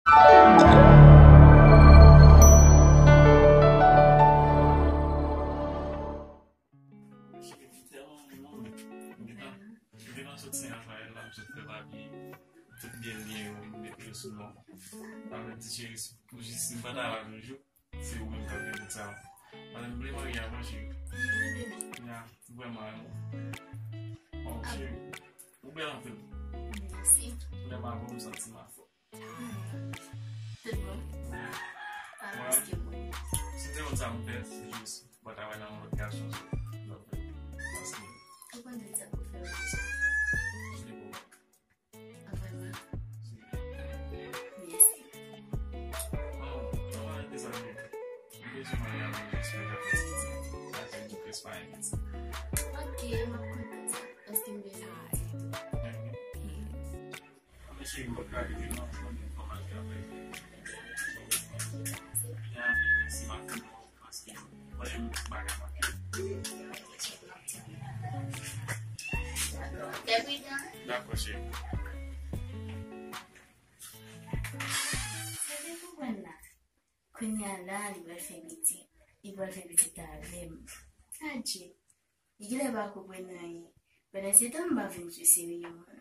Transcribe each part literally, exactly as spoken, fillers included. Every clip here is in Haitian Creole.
Cheri, m tèlman renmen w. M gentan, m gentan sot sen Rafayèl la, m sot fè papye. Tout byen m gen yo, m mete yo sou non. Sa vle di, cheri, pou jis m pa ta la toujou, se ou menm k ap gen tout sa. Paske m vle marye avè w, cheri. Ya, m vrèman renmen w. Bon, cheri, ou bèl anpil. Mèsi. Lè m avè w, m santi m anfòm. Tout bon. Pa plis ke bon. Si se yon sa m fè, se jis mwen travay nan yon lòt gason, so, lòt fè. Paske ou konn tout sa pou fè yo deja. Jodi pou mwen. Vrèman. Mèsi. Bon, bon, mwen te salye. M bezwen mande avè w jis pou jan fè ti. Sa se di plis pa yon ti. Ok, m ap kontan sa. Paske m bezwen yon ti. Mwen cheri, mwen ka rive non, mwen gen fòmasyon apre. Byen, mèsi, m ap fini paske mwen menm bagay manke. Dakò, cheri. Sa te konprann la. Kounye a la, li pral fè pitit. Li pral fè pitit avè m. Adje. Li genlè pa konprann anyen. Pandan se tan, m pa vin sou serye mwen.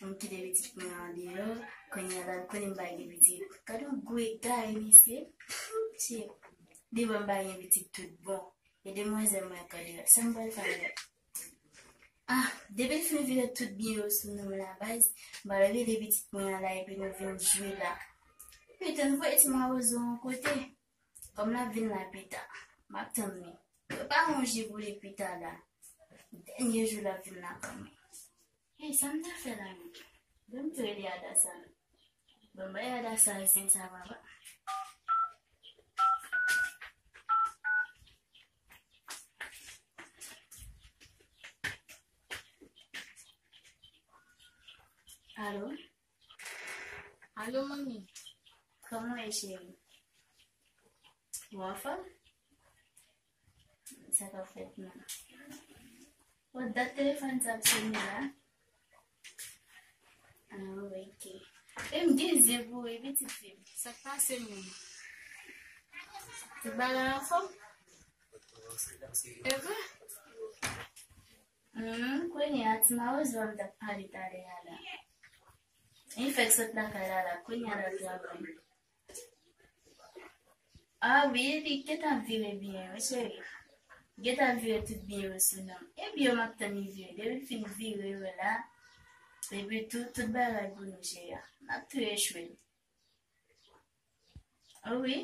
M kite pitit mwen andeyò, kounye a la, m konnen m pa gen pitit. Gade yon gwo egare, mesye. Mesye, devan m pa gen pitit tout bon. E demwazèl mwen k andeyò, sa m pral fè avè l? Ah, depi l fin vire tout byen yo sou non m la, baz, m pral rele pitit mwen an la, epi nou vin jwe la. Epi tann voye ti mawozo yon kote. Kòm l ap vin la pita, m ap tann li. Prepare yon ji pou li pita la. Dènye jou l ap vin la kanmenm. Hey, sa m ta fè la menm? Ban m tou rele Adasa. Ban m bay Adasa zen sa papa. Alo? Alo, manmi. Kòman w ye, cheri? Ou anfòm? Sa k ap fèt menm? Bon, dat telefòn sa ap sone la. Ah, ok. E m gen zen pou ou, wi, pitit fi m. Sa k pase menm? Tout bagay anfòm? E vre? Hmm, kounye a, ti mawozo a m t ap pale talè a la. Li fèk sot lakay la la, kounye a l al travay. Ah wi, li gentan vire byen yo, cheri. Gentan vire tout byen yo sou non m. E byen yo m ap tann li vire. Depi l fin vire yo la, epi tou, tout bagay pou nou jere a. N ap tou echwe l. Wi.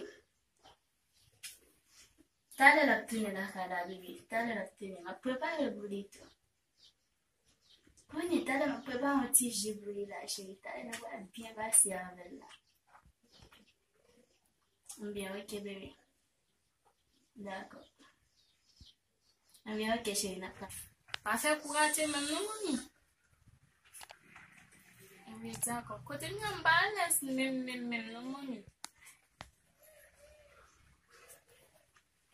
Talè l ap tounen lakay la, bebe. Talè l ap tounen. M ap prepare pou li tou. Kounye talè m ap prepare yon ti ji pou li la, cheri. Talè nou pral byen pase avè l la. Byen, ok, bebe. Dakò. Ebyen, ok, cheri, n ap pase. Pa fè kou rate menm non, manmi. Wi, dakò. Kote m nan m pa alèz menm, menm, menm non, manmi.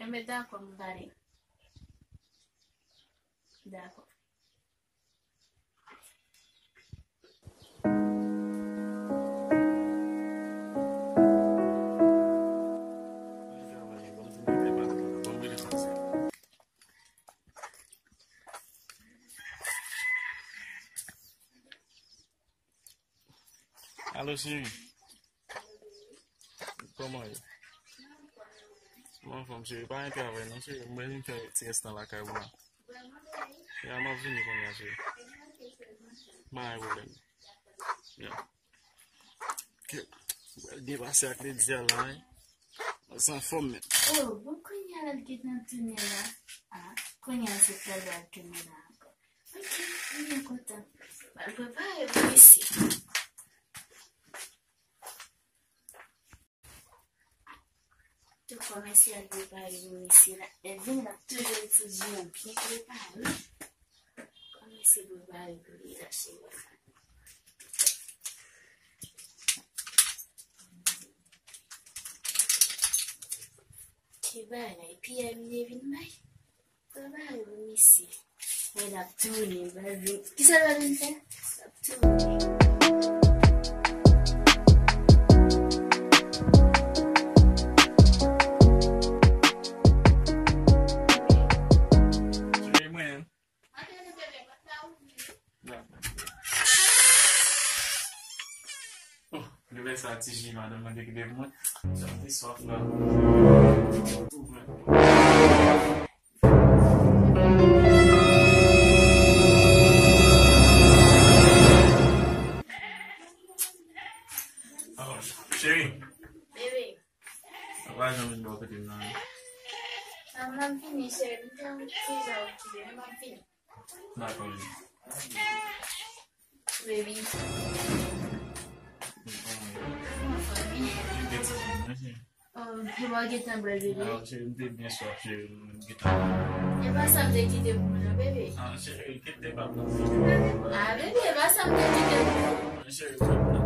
Enben, dakò, m prale. Dakò. Alo, cheri. Kòman w ye? Mwen anfòm, cheri. Pa gen travay non, cheri. Mwen vin fè ti enstan lakay ou la. Ya, m ap vini kounye a, cheri. Pa gen pwoblèm. Ya. Ke, byen pase ak Lydia la, wi. Mwen se anfòm menm. Oh, bon, kounye a l gentan tounen la. Ah, kounye a se talè l tounen la ankò. Ok, m byen kontan. M al prepare pou misye. Tou kòmanse al prepare pou misye la. Lè l vin, l ap toujou etidye an byen prepare. Kòmanse prepare pou li la, cheri. Ki bagay, pi Amine vin bay. Travay wi, mesye. Mwen ap tounen, m pral vin. Kisa l pral vin fè? L ap tounen. Lè sa ti ji madanm mwen te kite pou mwen. Sa m te swaf la. Tou vre. Oh, cheri. Bebe. Ou pa janm vin bò kote m nan. Ah, m ap vini, cheri. M te deja okipe, men m ap vini. Dakò, bebe. Bebe. Kòman fanmi? Gen ti fanmi, non, cheri. Oh, ou pa gentan bwè, bebe? Ah, cheri, m te byen swaf, cheri, m gentan. E pa sa m te kite pou ou, non, bebe. Ah, cheri, kite pa m nan. Ah, bebe, e pa sa m te kite pou ou. Cheri, pa m nan.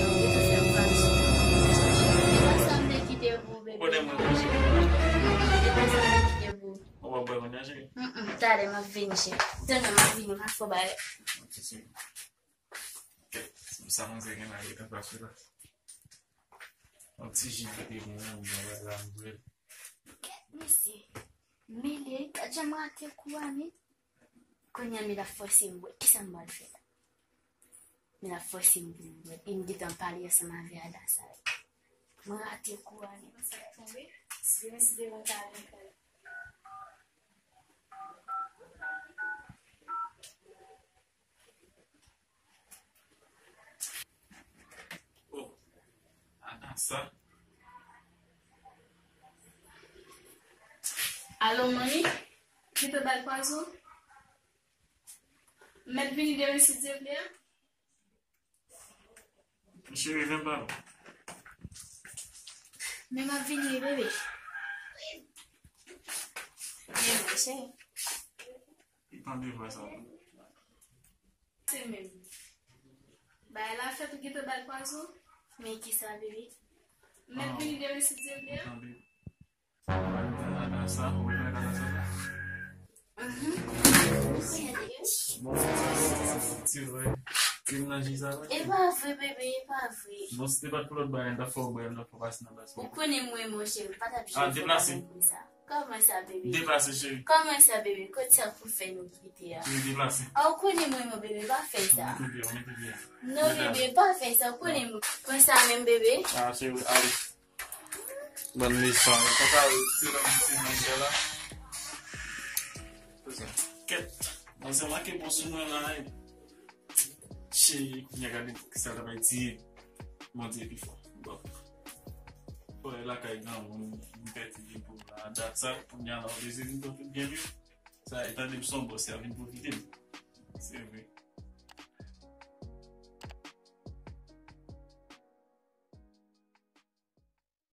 Ou gentan fè m fache. E pa sa m te kite pou ou, bebe. Kote mwen, cheri? E pa sa m te kite pou ou. Ou pa bwè kounye a, cheri? Mm, mm, talè, m ap vini, cheri. Tann, m ap vini, m ap fè yon bagay. Ok, cheri. Kèt, sa manzè gen la, li t ap pase la. Yon ti ji ki te bon, yon bagay la, m jwe. Kèt, mesye. Mele, gad jan m rate kou a, men. Kounye a, men l ap fòse m bwè. Kisa m pral fè la? Men l ap fòse m pou m bwè. E m gentan pale ansanm avè Adasa. Mwen rate kou a, men. Sa k tonbe? Si demen, si demen, ta ale kay. Oh, Adasa. Alo, manmi? Gentan ba l pwazon? M mèt vini demen si Dye vle a? Cheri, vin ba m. Men m ap vini, wi, bebe. Men mwen, cheri. Li tande vwa sa. Se menm. Bagay la fèt, ou gentan ba l pwazon? Men kisa, bebe? M mèt vini demen si Dye vle a? Tande. Sa, ou wè nan sa. Mhm. Bon, se vre. Ti nan ji sa, wi. E pa vre, bebe, e pa vre. Bon, si te pa t pou lòt bagay, m t ap fè w bwè, m t ap fè w pase nan bas. Ou konnen mwen, monchè, m pa t ap janm fè bagay konsa. Kòman sa, bebe? Deplase, cheri. Kòman sa, bebe? Kot sa pou fè nou kite a? Cheri, deplase. A, ou konnen mwen, mon bebe, pa fè sa. Mete byen, mete byen. Non, bebe, pa fè sa. Ou konnen mwen. Konsa menm, bebe. A, cheri, ale. Bann leson. Konsa, se nan ti manzè la. Kèt. Manzè manke bon sou mwen la, wi. Cheri, kounye a gade sa l t ap di. Bondye pi fò. Bon. Fò e lakay granmoun, m pèdi vin pou la. Dat sa, kounye a la, ou bezwen vin pou tout byen, wi. Sa, e tande m son bòs, y a vin pwofite m. Se vre.